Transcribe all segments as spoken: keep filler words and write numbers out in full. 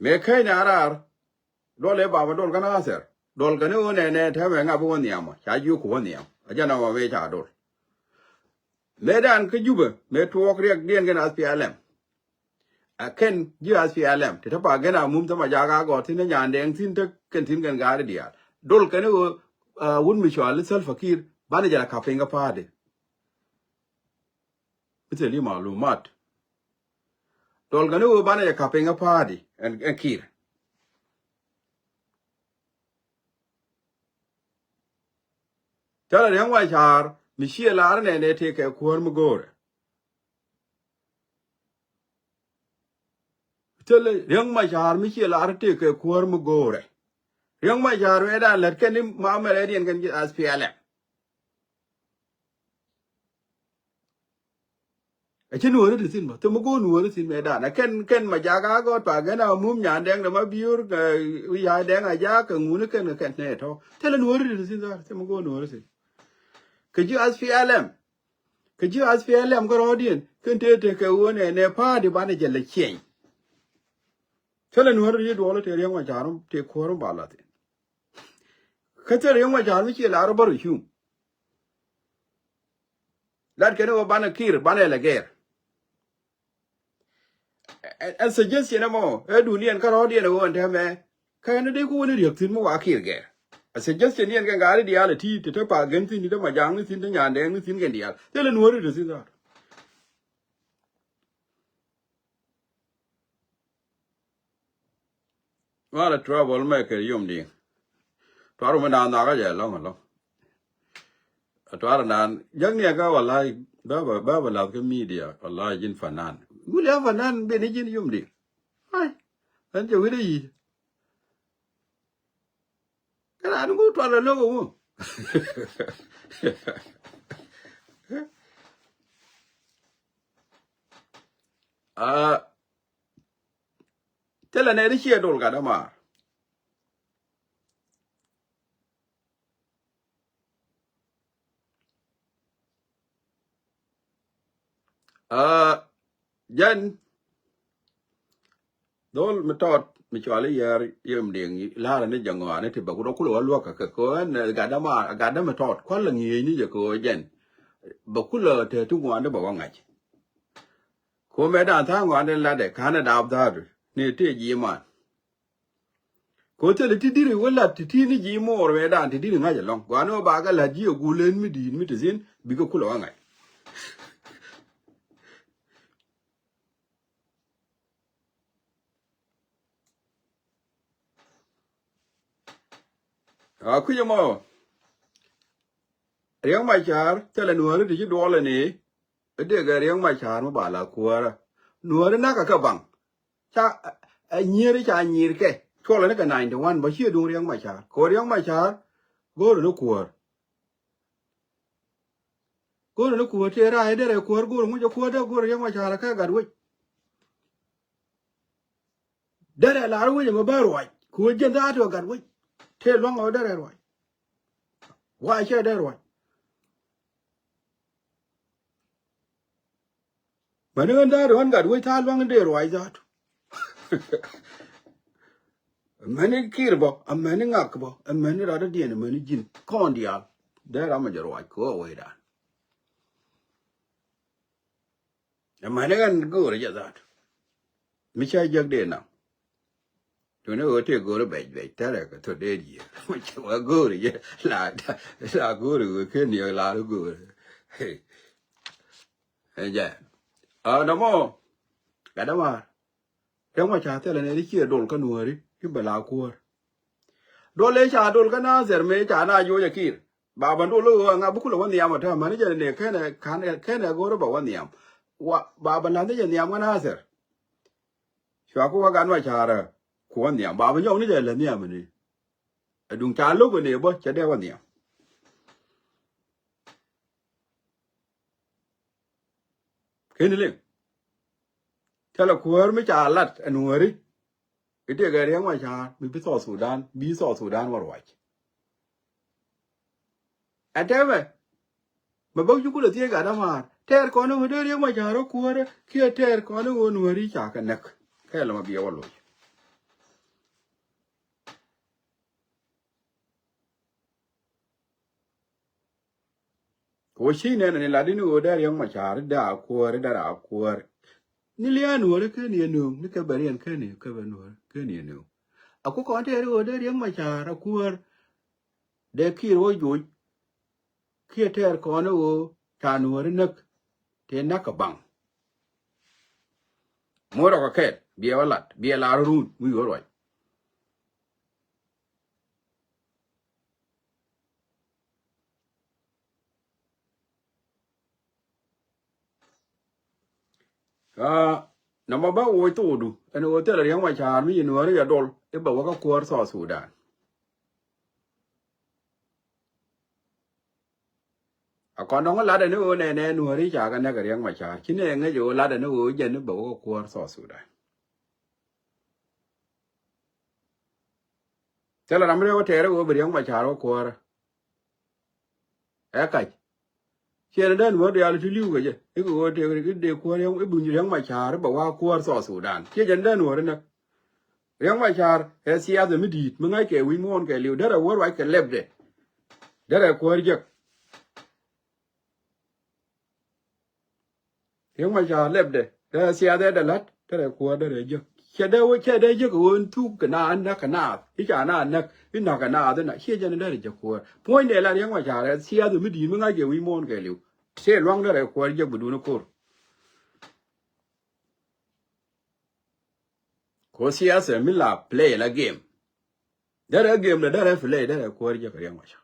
Mëë keny ni a raar. Duɔl ëë bamɛ duɔl kä Nathir. Duɔl kɛn i̱ ɣöö nɛnɛ tɛmɛ ŋa bi wä nhiam ɔ ca jiök ku wä nhiam. A jɛn ɔmɔ mëë ca duɔl. Mëë dan kä Jubɛ mëë tuɔɔk riɛkdiɛn kɛn ath pialɛm. A kɛn ji̱ ath pialɛm ti te pa gen a mum thäma jaak a gɔɔt thi̱n te nyandɛɛŋ thi̱n te kɛn thi̱n kɛn gaari diaal. Duɔl kɛn i̱ ɣöö wut mi cɔal i̱ Salva Kiir banɛ jɛ la ka̱p piny kä pa̱a̱di. Bi thil i̱ malumat. Duɔl kɛn i̱ ɣöö banɛ jɛ ka̱p piny kä pa̱a̱di ɛn Kiir. Thilɛ Riɛk Macar mi ciɛ lar nɛnɛ tëëkɛ kuäär mi go̱o̱rɛ. Thilɛ Riɛk Macar mi ciɛ lar tëëkɛ kuäär mi go̱o̱rɛ. Riɛk Macar wee dan lät kɛn i̱ mamɛ rɛɛdiɛn kɛn ji̱ ath pialɛm. A ci nuɔri ti thin bä thim go̱o̱r nuɔri thin mɛ dan a kɛn kɛn ma jaga gɔt pa gɛn a mum nyan dɛŋ de ma biur ya dɛŋ a ja kɛ ŋuni kɛn kɛn nɛ tɔ. Thilɛ nuɔri ti thin dhar thim go̱o̱r nuɔri thin. Kɛ ji̱ ath pialɛm kɛ ji̱ ath pialɛm kɛ rɔɔdiɛn kɛn tëë tëë kɛ ɣöö nɛ nɛ pa̱a̱di banɛ jɛ lɛ ciɛny. Thilɛ nuɔri ti duɔl tëë Riɛk Macar tëë kuäär ba la thin. Kä thil Riɛk Macar mi ciɛ lar bä rɔ cuŋ. Lat kɛn i̱ wä banɛ Kiir banɛ lɛ gɛr. Ɛ suggestion ɛmɔ ɛ duniɛn kä rɔɔdiɛn ɛ wä ɛn tɛmɛ. Kä ɛn dee ku wä ni riäk thi̱n mi wa Kiir gɛr. Ɛ suggestion diɛn kɛn gaari diaal ɛ ti ti te pa gen thi̱n ti te ma jaŋ ni thi̱n te nyandɛɛŋ ni thi̱n kɛn diaal thil ɛ nuɔ̱ɔ̱ri ti thi̱n dhar. Ŋuan a trouble mɛ kɛ yom diŋ. Tuar mi naan nhɔakä jɛ lɔŋ lɔŋ. Tuar naan jäk ni aka walai baba baba lath kä media walai ji̱n fanan. Wuli a fanan bini ji̱n yom diŋ. Ai. Ɛn jɛ wili yi. Kɛ raan ŋu tuar lɛ lo̱k ŋu. Aa. Thilɛ nɛy ti ciɛ dol gat dämaar. Aa, jɛn dhol mi tɔt mi cuali yɛr yem diŋ la̱rä ni jɛ ŋɔaani ti bɛ ku dɔ kulɛ wä luäk kɛ kɛ kɛ ɣän gat dämaar gat dämi tɔt kualɛ ŋi̱eec ni jɛ kɛ ɣöö jɛn bɛ kulɛ te ti ŋuani bɛ wä ŋa̱c. Ko mɛ dan tha̱a̱ŋ ɣɔan in latdɛ ka̱n ɛ dap dha̱a̱du ni tëë ji̱ man. Ko thilɛ ti diri wä lat ti ti ni ji̱ moor mɛ dan ti diri ŋa̱c ɛlɔ̱ŋ guani wä bakɛ la̱t ji̱ ɛ gul en mi di̱i̱t mi ti thin bikɛ kulɛ wä ŋa̱c. A kui̱c ɛmɔ Riɛk Macar thilɛ nuääri ti ci duɔlɛ ni. I̱ dëëkɛ Riɛk Macar mi ba la kuäärä. Nuääri nakä kɛ baŋ ca ɛ nyieri ca nyier kɛ cuɔlɛ ni kɛ ninety one bä ciɛ duŋ Riɛk Macar kɛ Riɛk Macar. Go̱o̱rɛ ni kuäär. Go̱o̱rɛ ni kuäär tëë raay derɛ kuäär go̱o̱rɛ ŋucɛ kuäär dee go̱o̱rɛ Riɛk Macar kɛ gat wec. Derɛ lar wec ɛmɛ bä ruac kuäär jiɛn thaar ti gat wec. Tëë luaŋ ɛ derɛ ruac. Wa cɛ dee ruac. Mäni ɣän da̱a̱r ɣän gat wec tha̱a̱ lua̱ŋ dee ruac dha̱a̱t. Mäni kir bä amäni ŋak bä amäni rat dädiɛn amäni ji̱n kɔn diaal. Dee ram a jɛ ruac kɛ ɣöö wecdan. Amäni ɣän göörä jɛ dha̱a̱t. Mi ca jiäk dee naŋ. Tuni ɣöö tëë go̱o̱ri bɛc bɛc tɛrɛ kɛ thot dee diee. Wä go̱o̱ri jɛ la la go̱o̱ri ɣöö ken niɛ la ri go̱o̱ri. Ɛ jɛ. A nɔmɔ gat dämaar. Riɛk Macar thilɛ nɛ ri ciɛ dol kä nuääri ki bɛ la kuäär. Dol ëë ca dol kä Nathir mëë ca na joc a Kiir. Baba dol ɣöö ŋa bi kulɛ wä nhiam ɔ täämä ni jɛ ni kenɛ kanɛ kenɛ go̱o̱ri bɛ wä nhiam. Wa baba la̱th ni jɛ nhiam kä Nathir. Cua ku wä gat Macar ɛ ku wä nhiam ba bi nyɔk ni jɛ lɛ nhiam ni. Ɛ duŋ ca lo̱k ɛ ni bä cɛ dee wä nhiam. Keni liŋ. Thilɛ kuäär mi ca lat ɛ nuääri. I̱ tëëkɛ Riɛk Macar mi bi South Sudan bi South Sudan wä ruac. Ɛ tɛmɛ mɛ bäk cukul ɛ thiec gat dämaar tɛɛr kɔn i̱ ɣöö dee Riɛk Macar rɔ kuäärä kiɛ tɛɛr kɔn i̱ ɣöö nuääri ca kɛ näk. Kɛɛl ɛmɔ biɛ wä loc. Wä ci nɛn ni lat ini ɣöö dee Riɛk Macar dee a kuäär, dee a kuäär. Ni lia̱a̱ nuɔ̱ɔ̱ri ken yɛ nööŋ, ni kɛ bɛ riɛn ken yɛ, kɛ bɛ nuɔ̱ɔ̱ri ken yɛ nööŋ. A ku kɔn tɛɛri ɣöö dee Riɛk Macar a kuäär. Dee kiɛr wä joc. Kiɛ tɛɛr kɔn i̱ ɣöö ca nuɔ̱ɔ̱ri näk. Tëë näk kɛ baŋ. Muɔ̱ɔ̱r rɔ kɛ kɛɛl, biɛ wä lat, biɛ lar run, wi̱i̱ wä ruac. Aa, nɔmɔ bä woc thokdu ɛn ɣöö thilɛ Riɛk Macar mi ci nuɔ̱ɔ̱ri jɛ dol i̱ bɛ wä kä kuäär South Sudan. A kɔn dɔ̱ŋ latdɛ ni ɣöö nɛnɛ nuɔ̱ɔ̱ri ca kɛ näk kɛ Riɛk Macar, ci nɛ ŋäc ɣöö latdɛ ni ɣöö jɛn i̱ bɛ wä kä kuäär South Sudan. Thilɛ ram rɛw tɛɛrɛ ɣöö bi Riɛk Macar wä kuäärä. Ɛ kac. Ciɛ ni dee nuɔ̱ɔ̱r diaal ti li̱w kɛ jɛ i̱ kɛ ɣöö tëëk rik i̱ dee kuäär Riɛk i̱ buny Riɛk Macar i̱ bɛ wä kuäär South Sudan. Ciɛ jɛn dee nuɔ̱ɔ̱r inɛ. Riɛk Macar ɛ siasa mi di̱i̱t mi ŋa̱ckɛ wi̱i̱ muɔ̱ɔ̱n kɛɛliw derɛ wä ruac kɛ lɛpdɛ. Derɛ kuäär jek. Riɛk Macar lɛpdɛ, dee siathɛ dee la̱t, dee rɛ kuäär dee rɛ jek. Cɛ dee wä, cɛ dee jek ɣöö in thuk kɛ naath, in näk kɛ naath, i̱ ca naath näk, i̱ näk kɛ naath, i̱ näk, ciɛ jɛn in dee rɛ jek kuäär. Puɔ̱nydɛ la Riɛk Macar ɛ siathɛ mi di̱i̱t mi ŋa̱ckɛ wi̱i̱ muɔ̱ɔ̱n kɛɛliw. Tëë lua̱ŋ dee rɛ kuäär jek bi duun i̱ ko̱r. Ko siasa mi la play la game. Derɛ game dɛ derɛ play derɛ kuäär jɛ kɛ Riɛk Macar.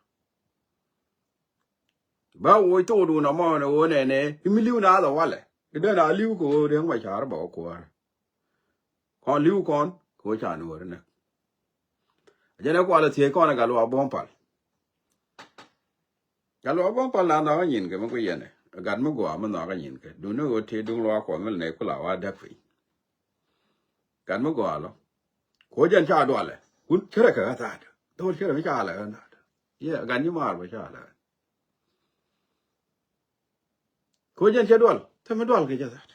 Ba woc thok duun amɔ ni ɣöö nɛnɛ i̱ mi li̱w na athɛ walɛ i̱ dee na li̱w kɛ ɣöö Riɛk Macar bɛ wä kuäär. Kɔn li̱w kɔn kɛ ɣöö ca nuɔ̱ɔ̱ri näk. A jɛn ɛ kualɛ thiec kɔn ɛ Gatluak Buɔ̱m Pal. Gatluak Buɔ̱m Pal na nhɔk ɛ nyin kɛ mi ku yɛn ɛ gat mi gɔaa mi nhɔk ɛ nyin kɛ duuni ɣöö tëë duŋ luaak kuɔth mi lɛ nɛy kula wa däk piny. Gat mi gɔaa lɔ. Kuɔ jɛn ca dualɛ. Kun cärɛ kɛ ɣä thaat. Dho̱r cärɛ mi ca lɛ ɣä thaat. Yɛ gat nyi maar bä ca lɛ ɣä. Kuɔ jɛn cɛ dual. Thɛ mi dual kɛ cɛ thaat.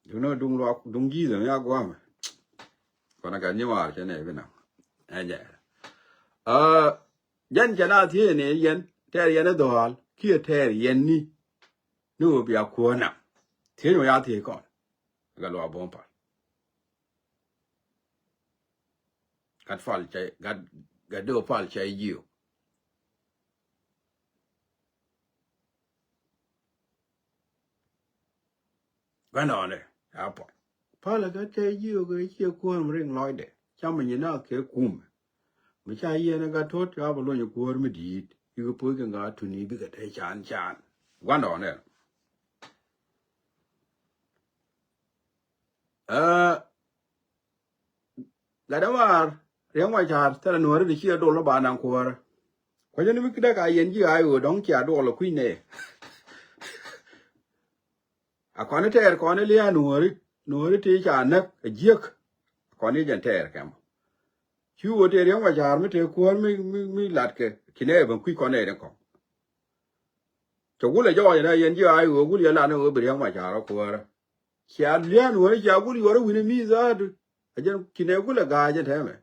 Duŋ ni duŋ luak duŋ ji̱thɛ mi a guamɛ. Kɔn a gat nyi maar cɛ nɛ bi naŋ. Ɛ jɛ. Aa, jɛn cɛ na thiee ni yɛn tɛɛr yɛn i̱ dhɔaal kiɛ tɛɛr yɛn ni. Ni ɣöö bia kuäär naŋ thiec mɔ ya thiec kɔn. Gatluak Buɔ̱m Pal. Gat Pal cɛ gat gat Dööp Pal cɛ jiök. Gua̱ndɔɔŋdɛ a puɔt. Pal ɛ gat cɛ jiök ɛ ciɛ kuäär mi riŋ lɔcdɛ. Camɛ nyin a kɛ kumɛ. Mi ca yiɛn ɛ gat tuɔ̱t ca bɛ luɔ̱ny ɛ kuäär mi di̱i̱t. Ikɛ puɔ̱c kɛ ŋa̱ tuni bikɛ te can can. Gua̱ndɔɔŋdɛ. Aa, gat dämaar Riɛk Macar thilɛ nuɔ̱ɔ̱ri di ciɛ dol ba naŋ kuäärä. Kuecä ni mi däk a yɛn ji̱ a i̱ ɣöö dɔ̱ŋ cia duɔl ɛ kui̱ nɛy. A kɔn i̱ tɛɛr kɔn i̱ lia̱a̱ nuɔ̱ɔ̱ri nuɔ̱ɔ̱ri ti ca näk ɛ jiäk. A kɔn i̱ jɛn tɛɛr kɛm. Ci ɣöö tëë Riɛk Macar mi tëë kuäär mi mi mi latkɛ ci nɛy ben kui̱ kɔn nɛy ni kɔŋ. Cɛ gulɛ jɔɔc ɛn ɛ yɛn ji̱ a i̱ ɣöö gul yɛ lat ni ɣöö bi Riɛk Macar ɛ kuäärä. Cia lia̱a̱n wä ni cia gul yuɔr wi̱ni mi dhaadu. A jɛn kinɛ kulɛ ga̱a̱c ɛn tɛmɛ.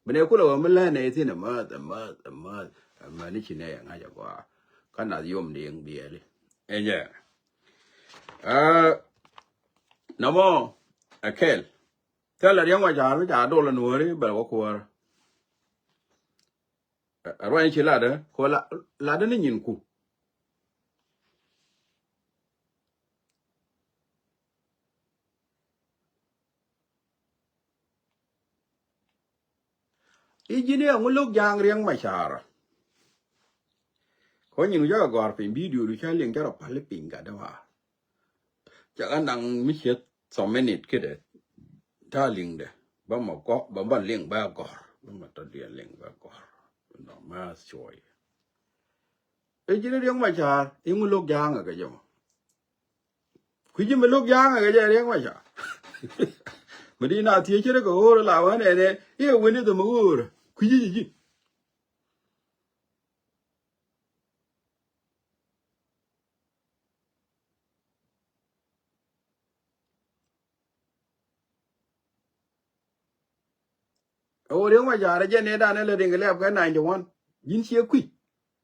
Binɛ kulɛ wä mi lɛn ɛ thin ɛmääth ɛmääth ɛmääth. Ɛmääth ni kinɛ ɛ ŋa̱c ɛ gɔaa. Kä nath yom diɛŋ biɛli. Ɛn jɛ. Aa, nɔmɔ ɛ kɛl. Thilɛ Riɛk Macar mi ca dol ɛ nuɔ̱ɔ̱ri bɛ wä kuäärä. Ɛ ruany ci latdä ko latdä ni nyinku. I̱ ji̱n i̱ ɛŋu lo̱k ja̱a̱ŋ Riɛk Macar. Ko nyin wi̱cä kɛ gɔ̱a̱r piny bidio du ca liŋ ca rɔ pal i̱ piny gat dämaar. Ca ɣä naŋ mi cieth some minute kidɛ. Ta liŋdɛ bä ma gɔ̱ bä bä liŋ bä gɔ̱r bä ma tɔ diɛ liŋ bä gɔ̱r. Nɔ ma cuɔy. I̱ ji̱n Riɛk Macar i̱ ŋu lo̱k ja̱a̱ŋ ɛ kɛ jɛ mɔ. Kui̱ ji̱ mi lo̱k ja̱a̱ŋ ɛ kɛ jɛ Riɛk Macar. Mi di na thiec ci rɛ kɛ ɣöör la wä nɛnɛ i̱ ɛ wen i̱ dhɛ mi ɣöör. Kui̱ ji̱ ji̱ ji̱. Ɛ ɣöö Riɛk Macar ɛ jɛn nɛy dan ɛ lät in kɛ lɛp kɛ ninety one. Ji̱n ciɛ kui̱.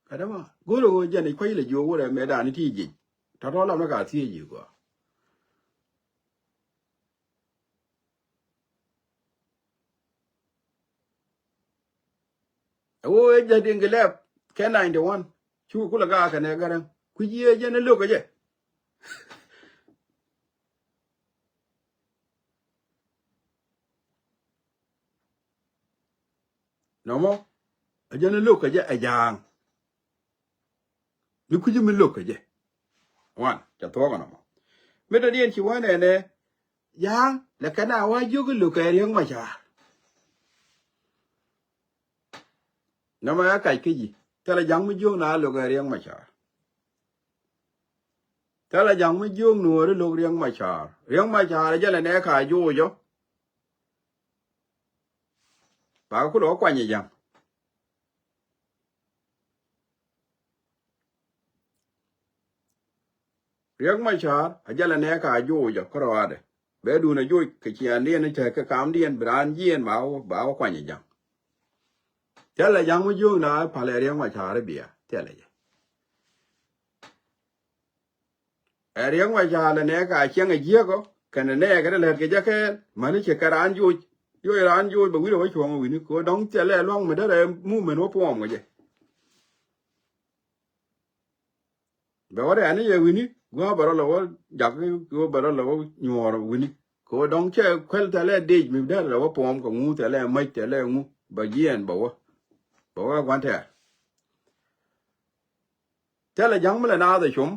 Gat ɛmɔ go̱o̱rɛ ɣöö jɛn i̱ kua̱c lɛ jiök wurɛ mɛ da̱a̱n i̱ ti ji̱. Tɔ̱tɔ̱ lam ni ka thiec ji̱ gɔaa. Ɛ ɣöö ɛ jɛ diŋ kɛ lɛp kɛ ninety one. Cu kulɛ gaa kɛnɛ gɛrɛŋ kui̱c yiëë jɛn ɛ lo̱k kɛ jɛ. Nɔmɔ ɛ jɛn ɛ lo̱k kɛ jɛ ɛ ja̱a̱ŋ. Mi kui̱ci mi lo̱k kɛ jɛ. Wan cɛ thuɔ̱k ɛnɔmɔ. Mi dɔ̱diɛn ci wä nɛnɛ ja̱a̱ŋ lɛ kɛn a wä jiök i̱ lo̱k kɛ Riɛk Macar. Nɛmɛ ɛ kac kä ji̱ thilɛ ja̱ŋ mi jiök na lo̱k kɛ Riɛk Macar. Thilɛ ja̱ŋ mi jiök nuɔɔri lo̱k Riɛk Macar. Riɛk Macar ɛ jɛ lɛ nɛ ka jo̱o̱cɔ. Ba kulɛ wä kuany ɛ ja̱ŋ. Riɛk Macar a jälɛ nɛɛkä a jo̱o̱cä kärɔaadɛ. Bɛ duun a jo̱o̱c kɛ ciaandiɛn ni cä kɛ kamdiɛn bi raan jiɛɛn ba wä ba wä kuany ɛ ja̱ŋ. Thilɛ ja̱ŋ mi jiööŋ na palɛ Riɛk Macar i̱ bia thilɛ jɛ. Ɛ Riɛk Macar lɛ nɛɛkä a ciɛŋ a jiäk ɔ kɛnɛ nɛɛkɛ ti lät kɛ jɛ kɛɛl mäni cɛ kɛ raan jo̱o̱c. Jo̱o̱c raan jo̱o̱c bɛ wi̱rɛ wä cuɔ̱ŋ wi̱ni kɛ ɣöö dɔ̱ŋ thilɛ lua̱ŋ mi derɛ movement wä puɔ̱ɔ̱m kɛ jɛ. Bɛ wä rɛ̈ɛ̈ni yɛ wi̱ni gua̱a̱ bɛ rɔ lɛ wä jak kɛ ɣöö bɛ rɔ lɛ wä nyuɔɔr wi̱ni. Kɛ ɣöö dɔ̱ŋ cɛ kuɛl thilɛ dec mi derɛ lɛ wä puɔ̱ɔ̱m kɛ ŋu thilɛ mäc thilɛ ŋu bɛ jiɛɛn bɛ wä. Bɛ wä gua̱n tɛɛr. Thilɛ ja̱ŋ mi lɛ naath ɛ com.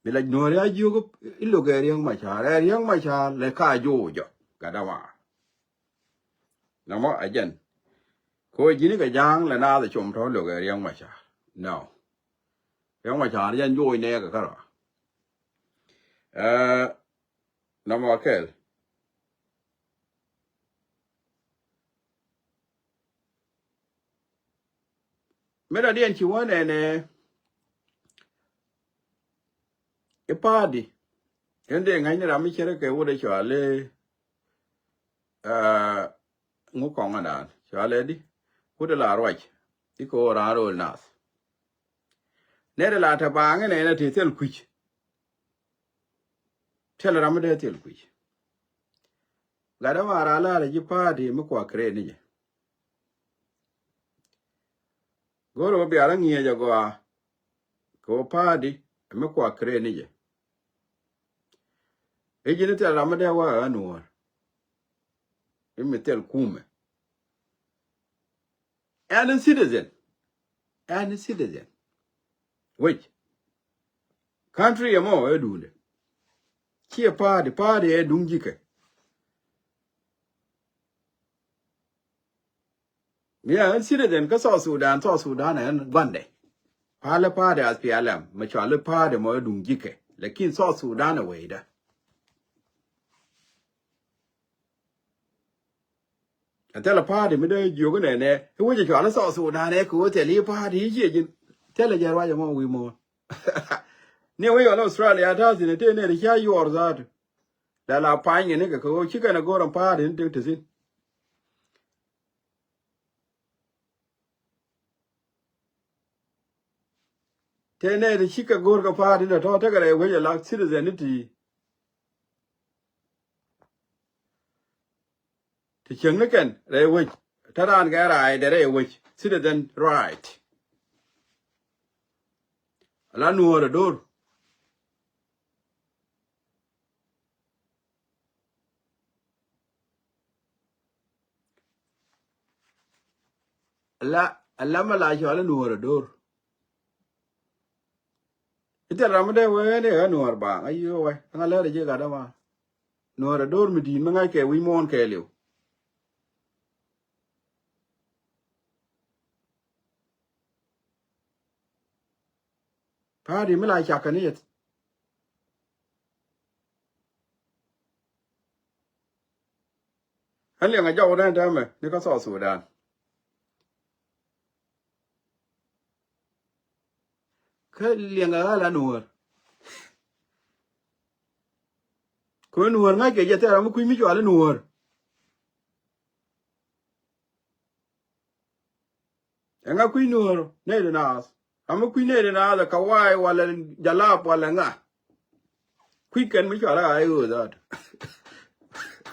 Mi la nuɔ̱ɔ̱ri a jiök i̱ lo̱k ɛ Riɛk Macar ɛ Riɛk Macar lɛ ka jo̱o̱cä gat dämaar. Nɔmɔ ɛ jɛn. Kɛ ɣöö ji̱n kɛ ja̱a̱ŋ lɛ naath ɛ com tɔ̱ lo̱k ɛ Riɛk Macar. No. Riɛk Macar jɛn jo̱o̱c nɛɛkɛ kärɔa. Ɛɛ, nɔmɔ kɛl. Mi dɔ̱diɛn ci wä nɛnɛ i̱ pa̱a̱di. Ɛn dee ŋa̱cni ram mi cärä kɛ wut ɛ cɔal i̱, ɛɛ, ŋu kɔŋädan cɔal ɛ di wut ɛ la ruac. I̱ kɛ ɣöö raan ro̱o̱l naath. Nɛy ti la te baaŋ inɛ inɛ ti thil kui̱c. Thil ram mi dee thil kui̱c. Gat dämaar a la̱rä ji̱ pa̱a̱di mi kuak kɛ rɛy ni jɛ. Go̱o̱rä wä bia rɔ ŋi̱eec agɔaa kɛ wä pa̱a̱di mi kuak kɛ rɛy ni jɛ. I̱ ji̱n i̱ thil ram mi dee wä ɛ nuɔ̱ɔ̱r. I̱ mi thil kumɛ. Any citizen, any citizen wec country ɛmɔ ɛ duundɛ. Ciɛ pa̱a̱di, pa̱a̱di ɛ duŋ ji̱kɛ. Mi ɛ ɛn citizen kä South Sudan, South Sudan ɛ ɛn guandɛ. Palɛ pa̱a̱di as P L M mɛ cuali pa̱a̱di mɔ ɛ duŋ ji̱kɛ. Lakin South Sudan ɛ wecdä. Ɛ thilɛ pa̱a̱di mi dee jiök inɛnɛ i̱ wec ɛ cual i̱ South Sudan ɛ kɛ ɣöö thilɛ i̱ pa̱a̱di i̱ ciɛ ji̱n. Thilɛ jɛ ruac ɛmɔ wi̱i̱ muɔ̱ɔ̱n. Ni wec ɣɔn Australia ta̱a̱ thi̱n ɛ tëë nɛɛri ca yuɔr dhaatu. Dee la pa̱ny kɛ ni kɛ kɛ ɣöö ci kɛn ɛ go̱r ɛn pa̱a̱di ni tëë te thi̱n. Tëë nɛɛri cikɛ go̱r kɛ pa̱a̱di ni tɔ̱ tekɛ rɛy wec ɛ la citizen ni ti. Ti cieŋnikɛn rɛy wec te raan kɛ right rɛy wec, citizen right. Ala nuɔɔr ɛ do̱r. Ala, ala mɛ la cɔal i̱ nuɔɔr ɛ do̱r. I̱ thil ram mi dee wee ni ɣä nuɔɔr baaŋ a yiëë wɛ ɛŋa lɛr a ji̱ gat ama. Nuɔɔr a do̱r mi di̱i̱t mi ŋa̱c kɛ wi̱c muɔ̱ɔ̱n kɛɛliw. Pa̱a̱di mi la cak kɛ ni yeth. Ɣän liɛŋ a jɔw dɛn täämɛ ni kä South Sudan. Kä liɛŋ a ɣäl a nuɔ̱ɔ̱r. Kɛ nuɔ̱ɔ̱r ŋa̱ckɛ jɛ thil ram mi kui̱ mi cual i̱ nuɔ̱ɔ̱r. Ɛŋa kui̱ Nuɔ̱ɔ̱r nɛy di naath? Ram mi kui̱ nɛy di naath ɛ Kawai walɛ Jalap walɛ ŋa? Kui̱ kɛn mi cɔal ɛ I O that.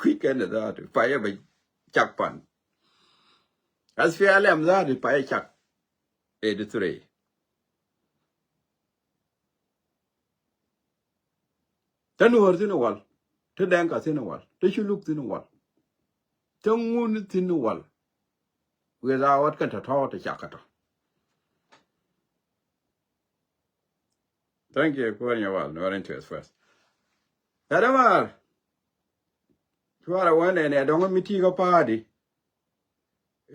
Kui̱ kɛn ɛ that payɛ bɛ cak pan. S P L M that payɛ cak. Eighty three. Te Nuɔ̱ɔ̱r thi̱n wal, te Dɛŋka thi̱n wal, te Culuk thi̱n wal, te Ŋun thi̱n wal. Without kɛn tɔ̱tɔ̱ te cak kä tɔ. Thank you, Kuäär Nyawal, Nuer Interest First. Ɛ dämaar, cuarɛ wä nɛnɛ dɔ̱ŋ mi ti kä pa̱a̱di.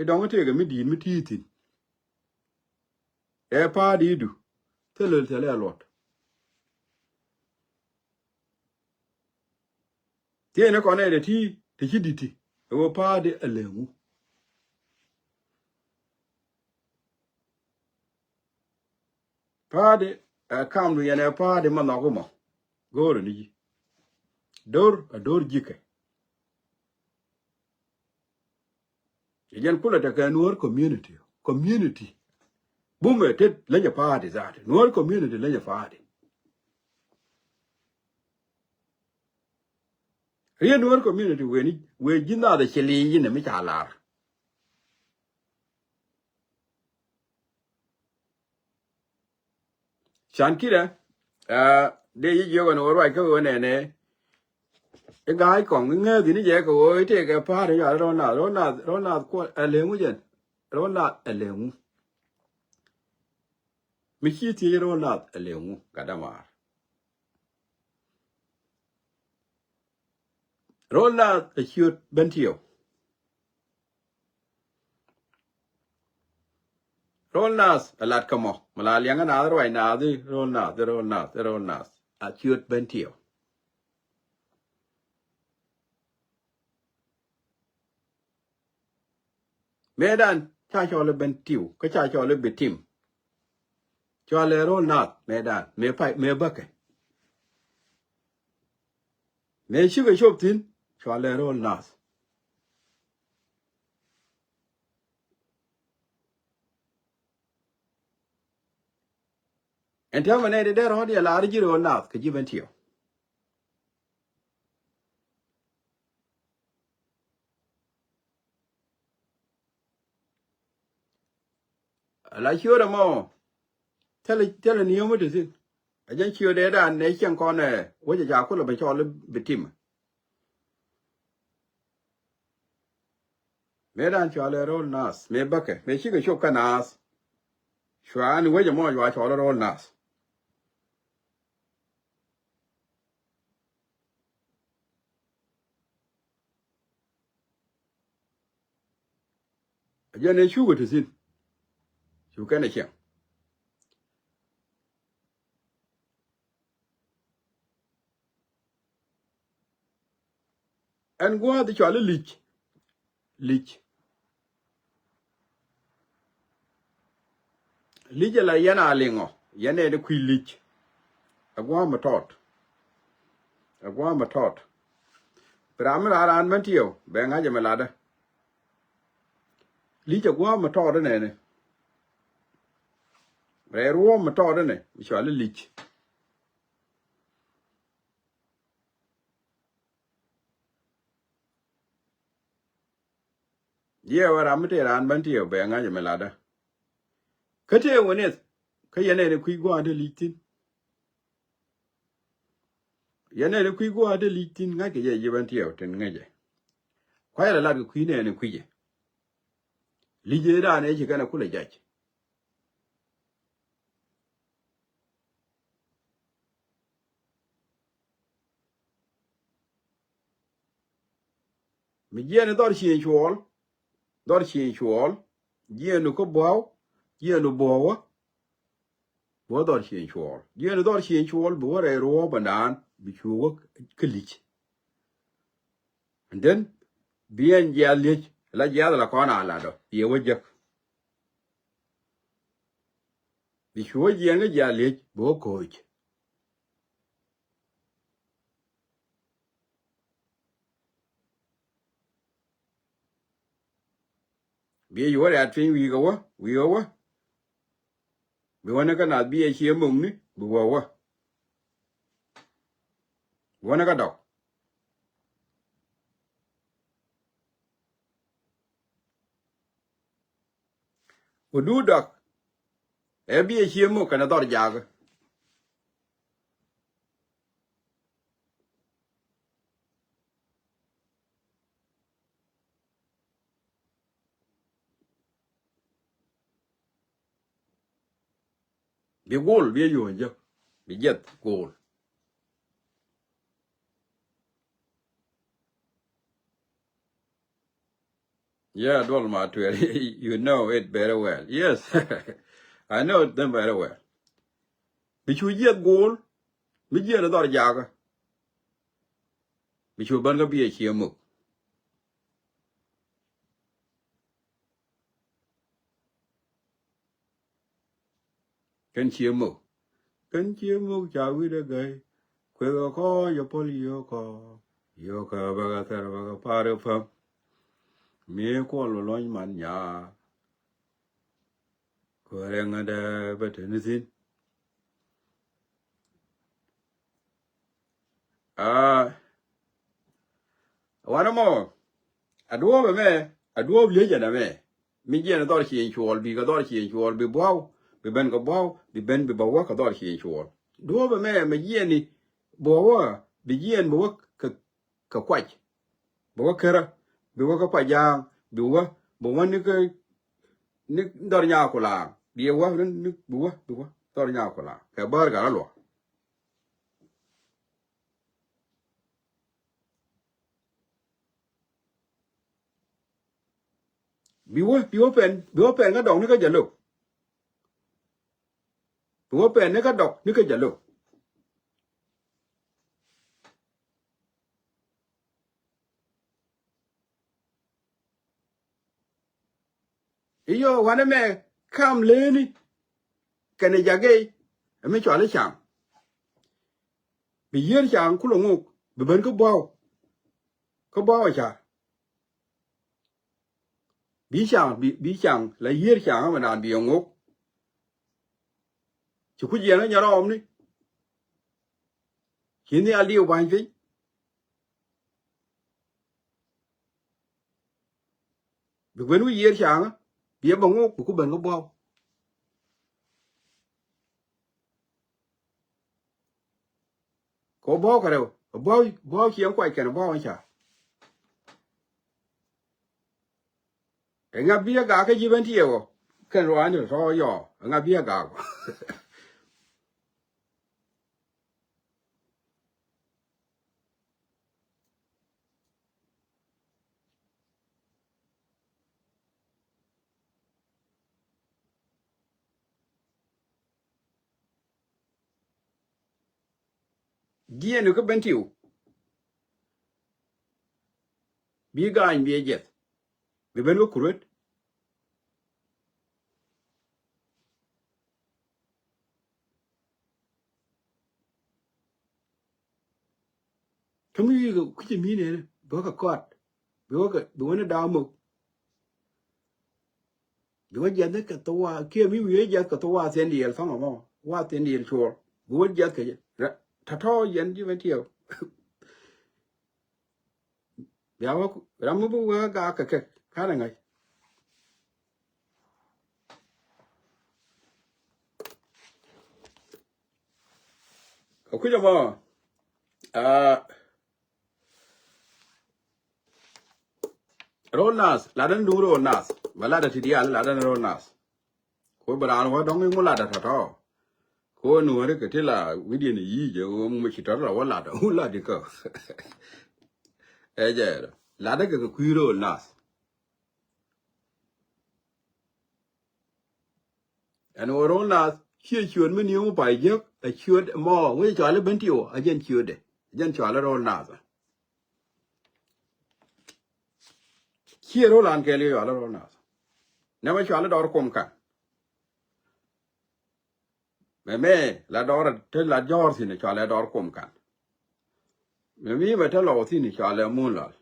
I̱ dɔ̱ŋ tëëkɛ mi di̱i̱t mi ti thi̱n. Ɛ pa̱a̱didu thilɛ thilɛ luɔt. Thiecni kɔn nɛy ti ti ci di̱t ti ɛ ɣöö pa̱a̱di ɛ lëŋu. Pa̱a̱di ɛ kamdu yɛn ɛ pa̱a̱di ma nhɔk imɔ. Go̱o̱rä ni ji̱ do̱r ɛ do̱r ji̱kɛ. Jɛn kulɛ tekɛ Nuɔ̱ɔ̱r community. Community bumɛ tet länyɛ pa̱a̱di that. Nuɔ̱ɔ̱r community länyɛ pa̱a̱di. Riet Nuɔ̱ɔ̱r community weni wee ji̱ naath ɛ ci li̱i̱c inɛ mi ca lar. Can ki̱dɛ dee ji̱ jiök ɛn ɣöö ruac kä ɣöö nɛnɛ i̱ ga̱a̱c kɔŋ i̱ ŋääthi ni jɛ kɛ ɣöö i̱ tëëkɛ pa̱a̱t in yɔal ro̱l naath, ro̱l naath, ro̱l naath kuɔ ɛ lëŋu jɛn. Ro̱l naath ɛ lëŋu. Mi ci thiec ro̱l naath ɛ lëŋu gat dämaar. Ro̱l naath ɛ ciöt Bentiu. Ro̱l naath ɛ lat kä mɔ mi la liɛŋä naath ruac naath i̱ ro̱l naath i̱ ro̱l naath i̱ ro̱l naath a ciöt Bentiu. Mëëdan ca cɔl i̱ Bentiu kä ca cɔl i̱ Bitim. Cɔal ɛ ro̱l naath mëëdan mëë pay mëë bäkɛ. Mëë cikɛ cop thi̱n cɔal ɛ ro̱l naath. Ɛn täämɛ nɛy ti dee rɔ̱ɔ̱diɛ lar ji̱ ro̱l naath kɛ ji̱ Bentiu. Ala ciööt ɛmɔ thilɛ thilɛ ni̱eem mi te thi̱n. A jɛn ciööt dee dan nɛ cieŋ kɔn ɛ wec a ca kulɛ ben cɔl i̱ Bitim. Mëëdan cɔal ɛ ro̱l naath mëë bäkɛ mëë cikɛ cop kä naath. Cuani wec ɛmɔ cua cɔl i̱ ro̱l naath. A jɛn ɛ cukɛ te thi̱n. Cukɛ nɛ cieŋ. Ɛn gua̱a̱th cɔal i̱ Li̱c. Li̱c. Li̱c ala yɛn a liŋɔ yɛn nɛɛni kui̱ Li̱c. Ɛ gua̱a̱th mi tɔt. Ɛ gua̱a̱th mi tɔt. Bi ram mi la raan Bentiu bɛ ŋa̱c ɛmɛ latdä. Li̱c ɛ gua̱a̱th mi tɔt inɛni. Rɛy ruɔ̱ɔ̱m mi tɔt inɛ mi cɔal i̱ Li̱c. Jiɛ wä ram mi tëë raan Bentiu bɛ ŋa̱c ɛmɛ latdä. Kä tëë wä nieth kä yɛn nɛɛni kui̱ gua̱a̱th te Li̱c thi̱n. Yɛn nɛɛni kui̱ gua̱a̱th te Li̱c thi̱n ŋa̱ckɛ jɛ ji̱ Bentiu tin ŋäcɛ. Kua̱c rɛ lat kɛ kui̱ nɛɛni kui̱cɛ. Li̱c ëë daanɛ ci kɛn ɛ kulɛ jac. Mi jiɛɛni dhɔr cieŋ cuɔɔl. Dhɔr cieŋ cuɔɔl. Jiɛɛnu kä bua̱w. Jiɛɛnu buɔ̱wä. Bi wä dhɔr cieŋ cuɔɔl jiɛɛn dhɔr cieŋ cuɔɔl bi wä rɛy ruɔ̱ɔ̱p ɛnaan bi cu wä kä Li̱c. And then bi ɛn jiath liec la jiath la kɔn a lat ɔ yɛ wä jek. Bi cu wä jiɛɛn kä jiath liec bi wä ko̱o̱c. Bi yuɔr ya tueny wi̱i̱ kɛ wä wi̱i̱ kɛ wä. Bi wä ni kä nath bi ɛ cië mukni bi wä wä. Bi wä ni kä dɔk. Ku du dɔk ɛ bi ɛ cië muk kɛnɛ dhɔr jakä. Bi gol bi yuɔ̱n jɛ bi jiɛth gol. Yeah, duɔl ma tuɛl. You know it very well. Yes. I know them very well. Bi cu jiɛth gol. Bi jiɛth dhɔr jakä. Bi cu bän kä bi ɛ cië muk. Kɛn cië muk. Kɛn cië muk ca wi̱dɛ gäi. Kueth ɛ kɔ yɛ pɔl yio̱o̱kɔ. Yio̱o̱kɔ bäkɛ thɛr bäkɛ par ɛ päm. Mi kuɔl bɛ lɔny man nyaa. Kuäärɛ ŋädɛ bɛ te ni thi̱n. Aa, wanɛ mɔ, a duɔ̱ɔ̱p ɛmɛ, a duɔ̱ɔ̱p liec ɛn ɛmɛ. Mi jiɛn dhɔr cieŋ cuɔɔl, bi kɛ dhɔr cieŋ cuɔɔl, bi bua̱w, bi ben kɛ bua̱w, bi ben bi bä wä kɛ dhɔr cieŋ cuɔɔl. Duɔ̱ɔ̱p ɛmɛ, mɛ jiɛni, bi wä wä, bi jiɛn bi wä kɛ, kɛ kuac. Bi wä kärä, bi wä kä Pajaŋ, bi wä, bi wä ni kä, ni dhɔr nyaa kulaŋ. Bi wä, ni, ni, bi wä, bi wä, dhɔr nyaa kulaŋ. Kɛ bär kɛ rɔ luɔ. Bi wä, bi wä pɛn, bi wä pɛn kä dɔk ni kä Jalok. Bi wä pɛn ni kä dɔk ni kä Jalok. Iyɔ wanɛ mɛ kam leni kɛnɛ jagɛy. Ɛmɛ cuali caŋ. Bi yier caŋ kulɛ ŋuk bi ben kä buaw. Kä buaw a car. Bi caŋ, bi, bi caŋ la yier caŋ ɛmɛ naan bi ɛ ŋuk. Ci ku jiɛn kä nyarɔɔmni. Ci nhial diw ba̱ny piny. Bi ben wi̱i̱ yiër ca̱a̱ŋä bi ɛ bä ŋuk bi ku ben kä bua̱w. Kɛ bua̱w kɛ rɛw bua̱w, bua̱w ciɛŋ kuac kɛn bua̱w ɛn ca̱a̱. Ɛŋa bi ɛ gak kä ji̱ ben tiɛɛk ɔ kɛn ruaani tɔ̱tɔ̱ yɔɔ ɛŋa bi ɛ gak ɔ. Jiɛn kä ben tiu. Bi gaany bi ɛ jiɛth. Bi ben wä kuruet. Kä mi wi̱i̱ kɛ kui̱cɛ mi̱i̱n ɛn bä kɛ kɔt bi wä kɛ bi wä ni da̱a̱ mok. Bi wä jiath ni kɛ thok wa kiɛ mi wi̱i̱ jiath kɛ thok wa thiɛn diɛl tha̱mɛ mɔ wa thiɛn diɛl cuɔr bi wä jiath kɛ jɛ. Tɔ̱tɔ̱ yɛn ji̱ mɛ tiɛw. Bia wä ram mi bi wä gaak kɛ kɛ kanɛ ŋa̱c. Kɛ kui̱c ɛmɔ aa ro̱l nath latdä ni duŋ ro̱l nath bɛ latdä ti diaal latdä ni ro̱l nath. Ko bi raan wä dɔŋ iŋu latdä tɔ̱tɔ̱. Ko nuɔ̱ri kɛ ti la wi̱diɛn i̱ yi̱i̱ jɛ ɣöö mi ci tɔ̱tɔ̱ la wä latdä ŋu latdä kä. Ɛ jɛ latdä kɛ kɛ kui̱ ro̱l nath. Ɛn ɣöö ro̱l nath ciɛ ciöt mi ni̱eŋ mi pay jiäk ɛ ciöt mɔ wec cɔal i̱ ben tiw ɛ jɛn ciötdɛ ɛ jɛn cɔal i̱ ro̱l nath. Ciɛ ro̱l an kɛɛl i̱ cɔal i̱ ro̱l nath. Nɛmɛ cɔal i̱ dɔɔr kuɔm kan. Mɛmɛ la dɔɔr te la jɔɔr thi̱n cɔal i̱ dɔɔr kuɔm kan. Mɛmɛ mɛ te lɔw thi̱n cɔal i̱ mun lɔl.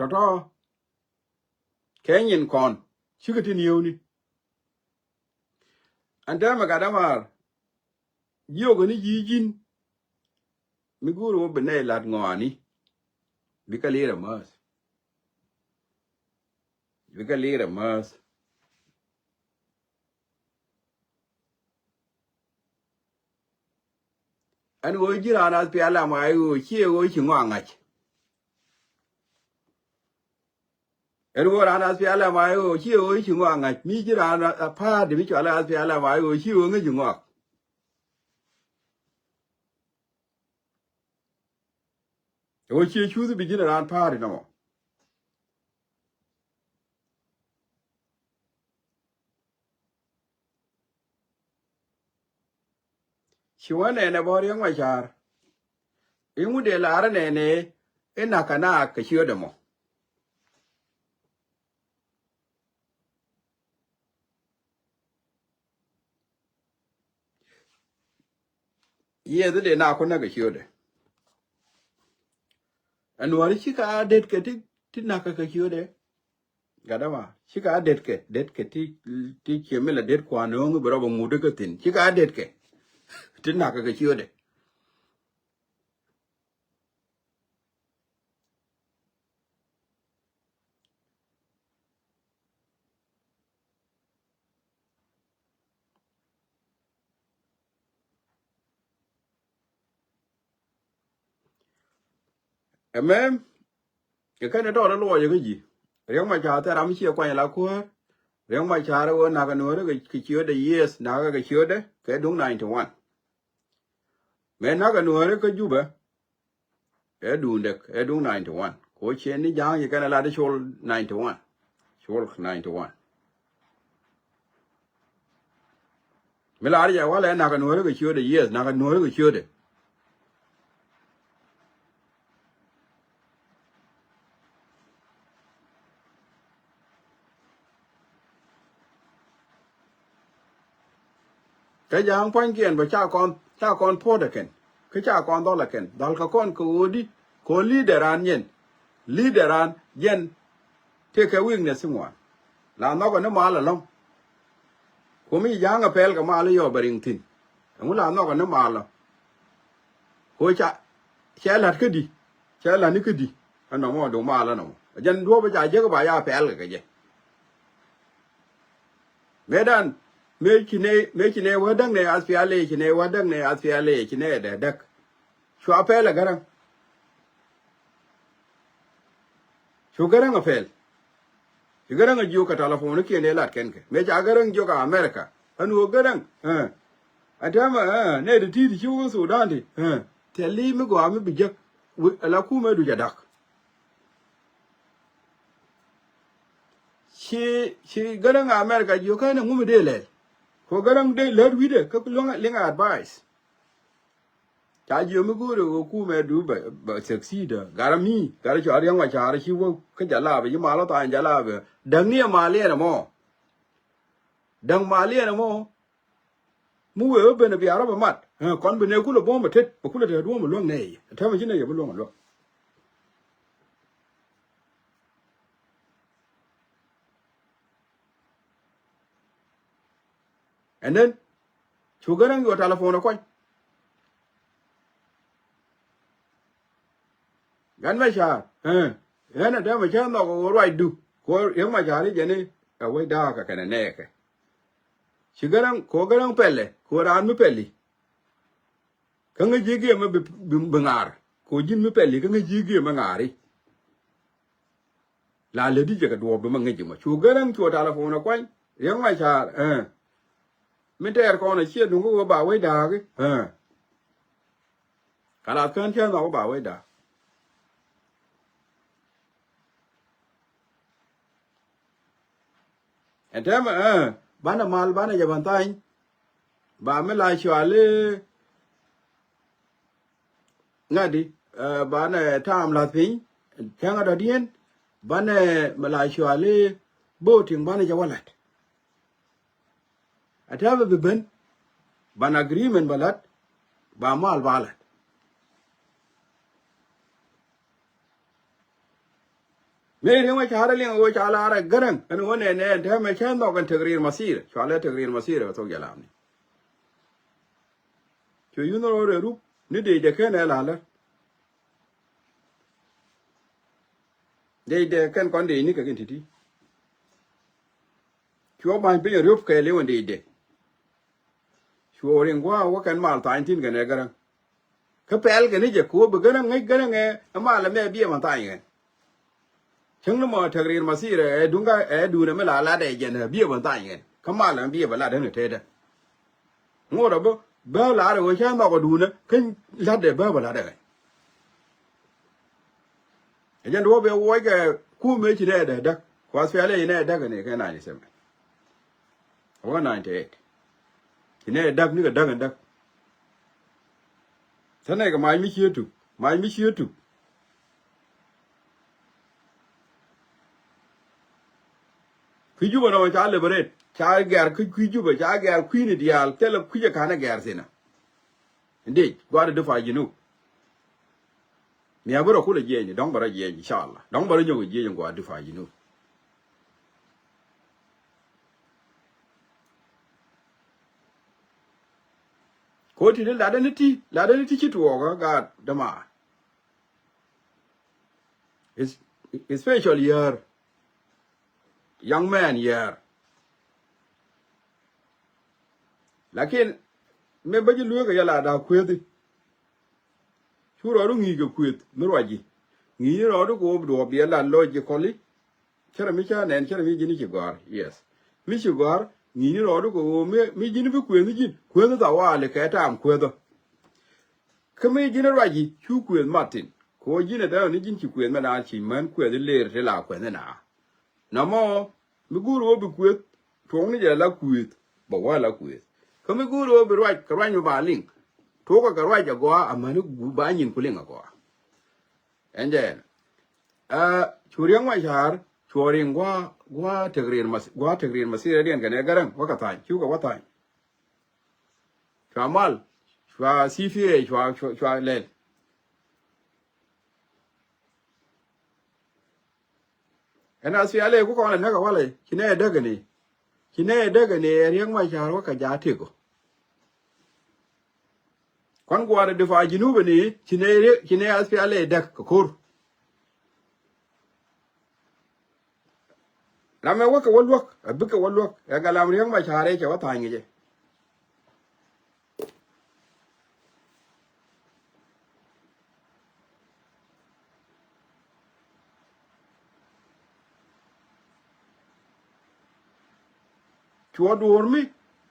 Tɔ̱tɔ̱ kɛ nyin kɔn cikɛ tin yio̱wni. Ɛn täämɛ gat dämaar jiök ni ji̱ ji̱n mi go̱o̱ri wä bi nɛy la̱t ŋɔaani. Bikɛ li̱i̱r ɛmääth. Bikɛ li̱i̱r ɛmääth. Ɛn ɣöö ji̱ raan ath pial ama i̱ ɣöö ciɛ ɣöö ci ŋɔak ŋa̱c. Ɛn ɣöö raan ath pial ama i̱ ɣöö ciɛ ɣöö ci ŋɔak ŋa̱c. Mi ji̱ raan a pa̱a̱r di mi cɔal ath pial ama i̱ ɣöö ciɛ ɣöö ŋäc ci ŋɔak. Ɣöö ciɛ cuuth bi ji̱n raan pa̱a̱r di nɔmɔ. Ci wä nɛnɛ bä Riɛk Macar. Iŋu dee lar nɛnɛ i̱ nakä naak kɛ ciötdɛ mɔ. Yiëëth dee naak ku näk kɛ ciötdɛ. Ɛn wäri cikɛ a detkɛ ti, ti nakä kɛ ciötdɛ. Gat dämaar cikɛ a detkɛ, detkɛ ti, ti ciɛ mi la det kuan nööŋ bi rɔ bɛ ŋut kä thi̱n. Cikɛ a detkɛ ti nakä kɛ ciötdɛ. Ɛmɛ kɛ kɛn tɔɔt luɔcɛ kä ji̱. Riɛk Macar thil ram ciɛ kuany la kuäär. Riɛk Macar ɣöö nakä nuääri kɛ ciötdɛ, yiëëth nakä kɛ ciötdɛ kɛ duŋ ninety one. Mëë nakä nuääri kä Jubɛ ɛ duundɛ ɛ duŋ ninety one. Kɛ ɣöö ciɛ ni ja̱a̱ŋ ci kɛn ɛ lat i̱ col ninety one. Col ninety one. Mi lar jɛ walɛ nakä nuääri kɛ ciötdɛ, yiëëth nakä nuääri kɛ ciötdɛ. Kä ja̱a̱ŋ pua̱nykiɛn bä ca kɔn, ca kɔn puɔ̱t ɛ kɛn. Kä ca kɔn dhɔl ɛ kɛn. Dhɔl kɛ kɔn kɛ ɣöödi kɛ ɣöö leader an nyɛn. Leader an jɛn tëëkɛ weakness ti ŋuan. La nhɔkɛ ni mal ɛlɔ̱ŋ. Kuɔmi ja̱a̱ŋ ɛ pɛl kɛ mal i̱ yɔɔ bɛ riŋ thi̱n. Ɛŋu la nhɔkɛ ni mal ɔ? Ko ca, cɛ la̱t kädi, cɛ la̱t ni kädi. Ɛnɔmɔ duŋ mal ɛnɔmɔ. Jɛn duɔ̱ɔ̱p ca jek ba ya pɛl kɛ kɛ jɛ. Mëëdan, mëë ci nɛ, mëë ci nɛ wä däk nɛ ath pial i̱, ci nɛ wä däk nɛ ath pial i̱, ci nɛ dɛ däk. Cua pɛl ɛ Gäräŋ. Cu Gäräŋ ɛ pɛl. Ci Gäräŋ ɛ jiök kɛ telephone kiɛn ëë lat kɛn kɛ. Mëë ca Gäräŋ jiök ɛ America. Ɛn ɣöö Gäräŋ, ɛ. Ɛ tɛmɛ, ɛ, nɛ ti ti̱i̱t ci wä Sudan ti, ɛ. Thil i̱ mi gɔaa mi bi jek. Wi, ala kumɛ du jɛ dak. Ci, ci Gäräŋ America jiök kɛn ŋu mi dee lɛl. Ko Gäräŋ dee lät wi̱cdɛ kä luäŋ liŋ advice. Ca jiök mi go̱o̱rɛ ɣöö kumɛ du bɛ, bɛ succeed. Garä mi, garä cɔal Riɛk Macar ci wä kä jalabɛ, ci mal wä tha̱a̱ny jalabɛ. Däŋni ɛ mal yɛn ɛmɔ. Däŋ mal yɛn ɛmɔ. Mi wëë wä ben ɛ bia rɔ bɛ mat. Ɛ, kɔn bi nɛ kulɛ buɔ̱m ɛ tet, bɛ kulɛ te duɔ̱m ɛ luäŋ nɛy. Täämɛ ci nɛy ɛ bi luäŋ ɛ luäŋ. And then, cu Gäräŋ yuɔ telephone ɛ kuany. Gat Macar, ɛ, ɛn ɛ täämɛ cä nhɔk ɛ ɣöö ruacdu. Ko Riɛk Macar i̱ jɛn i̱ ɛ wec da̱a̱kä kɛnɛ nɛɛkɛ. Ci Gäräŋ, ko Gäräŋ pɛlɛ, ko raan mi pɛli. Kä ŋäc ji̱ giɛmɛ bi, bi, bi ŋa̱a̱r. Ko ji̱n mi pɛli, kä ŋäc ji̱ giɛmɛ ŋa̱a̱ri. La lätdi jɛ kɛ duɔ̱ɔ̱p bi ma ŋäc ji̱ mɔ. Cu Gäräŋ cuɔ telephone ɛ kuany. Riɛk Macar, ɛ. Mi tɛɛr kɔn ɛ ciɛ duŋ kä ɣöö ba wec da̱a̱k i̱, ɛ. Kalath kään cä nhɔk kä ba wec da̱a̱k. Ɛn täämɛ, ɛ, banɛ mal, banɛ jɛ ban tha̱a̱ny. Ba mi la cuali ŋa̱di, ɛ, banɛ ta̱a̱m la̱th piny. Cäŋ a dɔ̱diɛn, banɛ mi la cuali voting, banɛ jɛ wä la̱t. A täämɛ bi ben, ban agreement ba la̱t, ba mal ba la̱t. Mëë Riek Machar liŋ ɣöö ca lar ɛ Gäräŋ ɛn ɣöö nɛnɛ ɛn täämɛ cä nhɔk ɛn Tɛgriir Mathir, cua lɛ Tɛgriir Mathir ɛ thok jɛ lamni. Cuɛ yun rɔ rɛ rup ni dee jɛ kɛn ɛ lalä. Dee jɛ kɛn kɔn dee ni kɛ kɛn ti̱ti̱. Cuɔ ba̱ny piny ɛ riop kɛɛliw ɛn dee jɛ. Cuɔ riŋ gua̱a̱ wä kɛn mal thany thi̱n kɛn ɛ Gäräŋ. Kä pɛl kɛn i̱ jɛ kɛ wä bi Gäräŋ ŋäc Gäräŋ ɛ mal ɛmɛ biɛ ma thany kɛn. Cäŋ ni mɔ Tɛgriir Mathir ɛ duŋ kä ɛ duun ɛmɛ la lat ɛ jɛn ɛ biɛ bä thany kɛn. Kä mal ɛmɛ biɛ bä lat ɛ ni tetdä. Ŋot ɛ bä bä lar ɛ wä cä nhɔk ɛ duun ɛ kä lat ɛ bä bä lat ɛ kɛ. Ɛ jɛn duɔ̱ɔ̱p ɛ wuɔc kɛ kumɛ ci nɛ ɛ däk däk. Kuath pial ɛ ci nɛ ɛ däk ɛ ni kɛ ninety seven. Wä ninety eight. Ci nɛ ɛ däk ni kɛ däk ɛ däk. Thanɛ kɛ mac mi cië tuk, mac mi cië tuk. Kui̱ Jubɛ nɔmɔ ca liberate, ca gɛr kä kui̱ Jubɛ, ca gɛr kui̱ni diaal, thilɛ kui̱ jɛ ka̱n ɛ gɛr thinɛ. Ndec gua̱a̱r difa Junub. Mia̱ bi rɔ kulɛ jiɛɛny, dɔ̱ŋ bɛ rɔ jiɛɛny, inshallah. Dɔ̱ŋ bɛ rɔ nyɔk jiɛɛny gua̱a̱r difa Junub. Ko ti di ladä ni ti, ladä ni ti ci tuɔɔkä gaat däma. Es-, especially yär. Young man yär. Lakin mëë bä ji̱ lueekä yɛ la da̱a̱ kuethi. Cu rɔɔdu ŋi̱i̱c kɛ kuëth mi ruac ji̱. Ŋi̱i̱c ni rɔɔdu kɛ ɣöö bi duɔ̱ɔ̱p diɛ lat logically. Cärɛ mi ca nɛn, cärɛ mi ji̱n ci gɔ̱a̱r. Yes. Mi ci gɔ̱a̱r, ŋi̱i̱c ni rɔɔdu kɛ ɣöö mi, mi ji̱n bi kuëth ni ji̱n. Kuëth ni thawali kɛ taam kuëthä. Kä mi ji̱n ruac ji̱, cu kuëth mat thi̱n. Kɛ ɣöö ji̱n ɛ däär ni ji̱n ci kuëth mɛ naan ci män kuëth ileer ti la kuëth ni naa. Nɔmɔ, mi go̱o̱r ɣöö bi kuëth, tuɔ̱ŋni jɛ la kuëth, bɛ wä la kuëth. Kä mi go̱o̱r ɣöö bi ruac, kɛ ruac mi ba liŋ. Tuɔ̱kɛ kɛ ruac agɔaa, amäni gup ba nyin ku liŋ agɔaa. Ɛn jɛ ɛn. Ɛ, cu Riek Machar, cuɔ riŋ gua̱a̱, gua̱a̱ Tɛgriir Math-, gua̱a̱ Tɛgriir Mathir ɛ diɛn kɛnɛ Gäräŋ, wä kɛ tha̱a̱ny, cukɛ wä tha̱a̱ny. Cua mal, cua C P A, cua, cua, cua lɛl. Ɛn a thialɛ ku kɔn ɛ näk ɛ walɛ, ci nɛ ɛ däk ɛ ni. Ci nɛ ɛ däk ɛ ni ɛ Riek Machar wä kɛ ja̱ tëkɔ. Kuan gua̱a̱r ɛ difa Junub ɛ ni, ci nɛ Riek, ci nɛ a thialɛ ɛ däk kɛ ko̱r. Ram ɛ wä kɛ wä luäk, ɛ bikɛ wä luäk, ɛ galam Riek Machar ɛ cɛ wä tha̱a̱ny ŋi̱cɛ. Cuɔ duɔ̱ɔ̱r mi,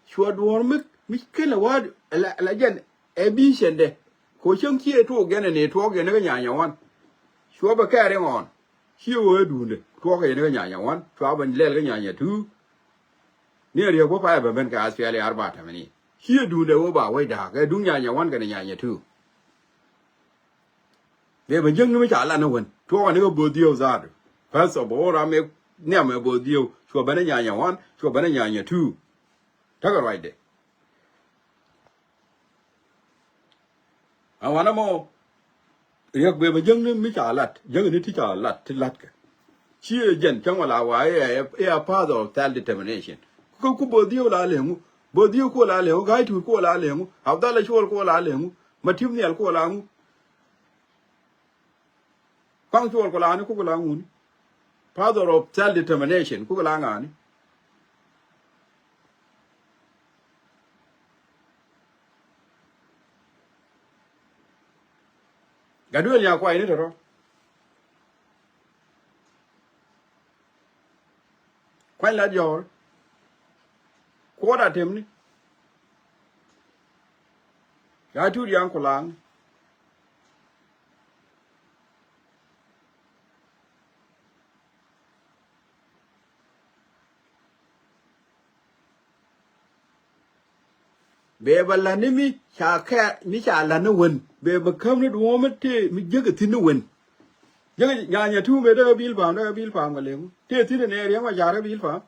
cuɔ duɔ̱ɔ̱r mi, mi kɛlɛ wa̱a̱, la, la jɛn, ɛ bi cɛndɛ. Ko cäŋ ci ɛ tuɔɔk jɛn ɛ ni tuɔɔk jɛn ɛ kɛ nyanya wan. Cuɔ bɛ kɛɛri ŋɔn. Ci ɛ wee duundɛ, tuɔɔk jɛn ɛ kɛ nyanya wan. Cua bɛ lɛl kɛ nyanya tu. Ni ɛ riek bä payɛ bɛ ben kɛ aspiali arba tamani. Ci ɛ duundɛ wee ba wec da̱a̱k, ɛ duŋ nyanya wan kɛnɛ nyanya tu. Bɛ bɛ jäŋni mi ca lan ni wen. Tuɔɔk ni kɛ bo̱o̱th dhiew zaadu. First of all, ram mi nhiam ɛ bo̱o̱th dhiew. Cuɔ ben ɛ nyanya wan, cuɔ ben ɛ nyanya tu. Tekɛ ruacdɛ. A wanɛ mɔ, riɛk bɛ bɛ jäŋni mi ca lat, jäŋni ti ca lat, ti latkɛ. Ci ɛ jɛn cäŋ wala wa ɛ, ɛ, ɛ a path of self determination. Ku, ku bo̱o̱th dhiew la leŋu, bo̱o̱th dhiew ku la leŋu, ga̱a̱c tuut ku la leŋu, Abdalla Cuɔl ku la leŋu, Matim Nhial ku la ŋu. Kuaŋ Cuɔl ku la ni ku la ŋuni. Father of self determination ku la ŋani. Gaduel nya kuay ni tɔrɔ. Kuany la jɔr. Kuɔt a temni. Ya tut yan kulaŋ. Bɛ bɛ la ni mi ca kɛ, mi ca la ni wen. Bɛ bɛ käm ni duɔ̱ɔ̱m mi tëë mi jek a thi̱n ni wen. Jek a nyanya tu mɛ dee bil pam, dee bil pam kɛ leŋ. Tëë thi̱n ni nɛ riɛŋ ma ca dee bil pam.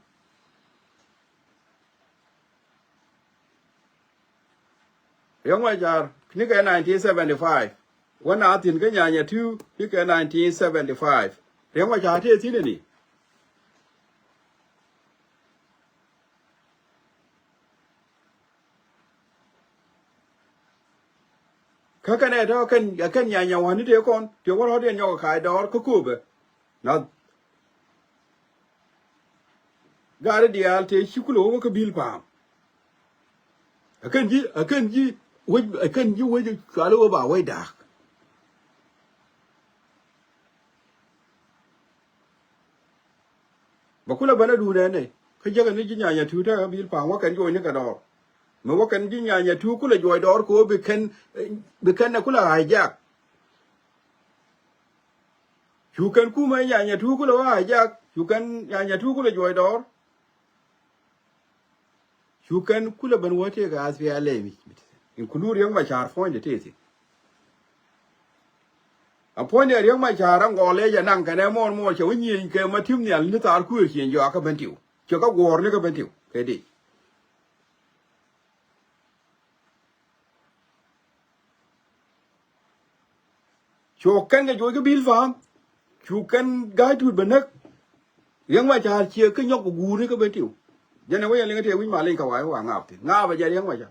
Riɛk Macar ni kɛ nineteen seventy five. Wä na thi̱n kä nyanya tu ni kɛ nineteen seventy five. Riɛk Macar tëë thi̱n ɛ ni. Kä kɛn ɛ tɔ̱ kɛn, kɛn Nyanya Wa̱n ni tëë kɔn tëë wä rɔ̱diɛn nyɔk ɛ ka̱a̱c dɔɔr kä kööbɛ. Nath. Gaari diaal tëë ci kulɛ wä kä Bi̱l Pa̱a̱m. Ɛ kɛn ji̱, ɛ kɛn ji̱ wec, ɛ kɛn ji̱ wec cuali wä ba wec da̱a̱k. Bɛ kulɛ ben a duun ɛn ɛ kä jäkɛ ni ji̱ Nyanya Two tekɛ Bi̱l Pa̱a̱m wä kɛn juɔcni kɛ dɔɔr. Mi wä kɛn ji̱ Nyanya Two kulɛ juɔc dɔɔr kɛ ɣöö bi kɛn, bi kɛn ɛ kulɛ hijack. Cu kɛn kumɛ Nyanya Two kulɛ wä hijack, cu kɛn Nyanya Two kulɛ juɔc dɔɔr. Cu kɛn kulɛ ben wä tëëkɛ ath pia lɛɛmic. Include Riɛk Macar puɔ̱nydɛ tëë thi̱n. A puɔ̱nydɛ Riɛk Macar a ŋɔɔl ëë jɛ naŋ kɛnɛ muɔɔr muɔɔr cɛ wä nyieny kɛ ma ti̱m nhial ni thaar kuëër ciëny jɔakä Bentiu. Cɛ kä guɔ̱ɔ̱r ni kä Bentiu kɛ dee. Cu kɛn kɛ juɔc kä Bi̱l Pa̱a̱m. Cu kɛn Ga̱a̱c Tuut bɛ näk. Riɛk Macar ciɛ kä nyɔk kɛ guurni kä Bentiu. Jɛn ɛ wec ɛ liŋ ɛ tëë wi̱c ma liŋ kɛ wa̱a̱ wa̱a̱ ŋaap thi̱n ŋaap ɛ jɛ Riɛk Macar.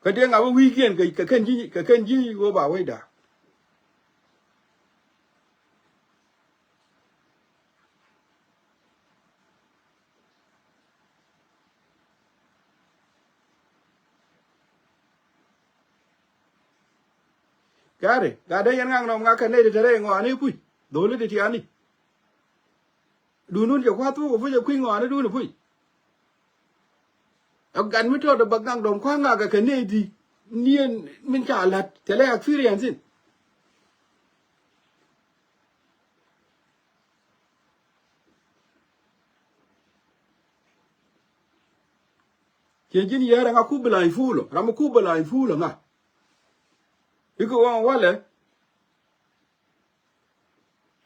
Kä tëë ŋaap ɛ wi̱i̱kiɛn kɛ, kɛ kɛn ji̱, kɛ kɛn ji̱ ɣöö ba wec da̱a̱k. Gari gat dee yɛn ŋak nɔm ŋak kɛ nɛy ti te rɛy ŋɔaani puc. Dho̱li ti tiani. Duundun cɛ kua̱th thuk ɛ puc ɛ kui̱ ŋɔaani duun ɛ puc. Ɛ gat mi tɔt ɛ bä ŋak dɔm kua̱th ŋak kɛ nɛy ti niɛn min ca la̱t thilɛ experience in. Ciɛ ji̱n yɛɛr ɛŋa ku blind fool ɔ, ram mi ku blind fool ɔ ŋa? Ikɛ ɣöö ɛn walɛ,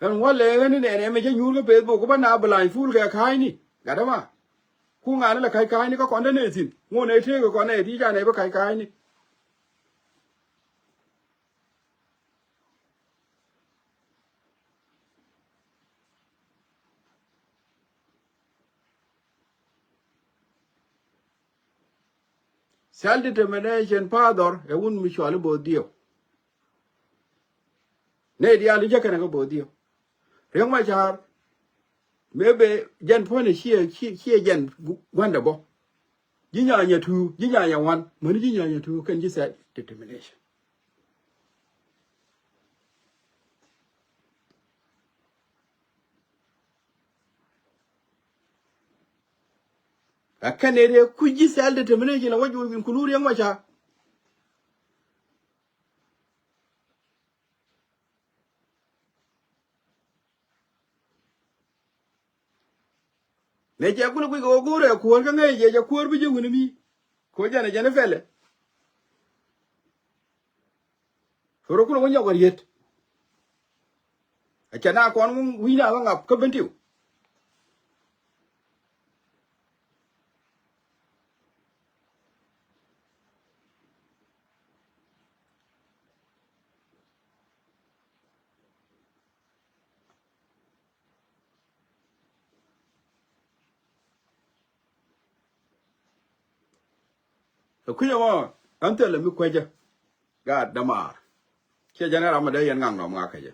ɛn walɛ ɣän in ɛn ɛmɛ cä nyuur kä Facebook ku bä na blind fool kɛ ka̱a̱cni. Gat ɛma. Ku ŋa̱n in lɛ ka̱c ka̱a̱cni kä kɔn te nɛy thi̱n ŋun ɛ tëëk kɛ kɔn ɛ ti ca nɛy bä ka̱c ka̱a̱cni. Self determination pathɔr ɛ wun mi cuali bo̱o̱th diɛw. Nɛy diaal i̱ jɛ kɛnɛ kä bo̱o̱th diɛw. Riɛk Macar mëë bɛ jɛn puɔ̱nydɛ ciɛ, ciɛ, ciɛ jɛn gu-, gua̱ndɛ bɔ. Ji̱ Nyanya Two, ji̱ Nyanya One, mäni ji̱ Nyanya Two kɛn ji̱ self determination. Ɛ kɛn ɛ rɛ kuc ji̱ self determination ɛ wä juɔc wi̱i̱ kulur Riɛk Macar. Nɛ cɛ kulɛ kui̱ kɛ ɣöö go̱o̱rɛ kuäär kä ŋäc jɛ jɛ kuäär bi ji̱ wi̱ni mi. Ko̱ jɛn ɛ jɛn ɛ pɛlɛ. Kɛ rɔ kulɛ wä nyɔk ɛ riet. Ɛ cɛ na kɔn wi̱i̱ na bä ŋap kä Bentiu. Ɛ kui̱c ɛmɔ ɣän thilɛ mi kuecä. Gaat dämaar. Ciɛ jɛn ɛ ram mi dee yɛn ŋaŋ nɔm ŋa̱kä jɛ.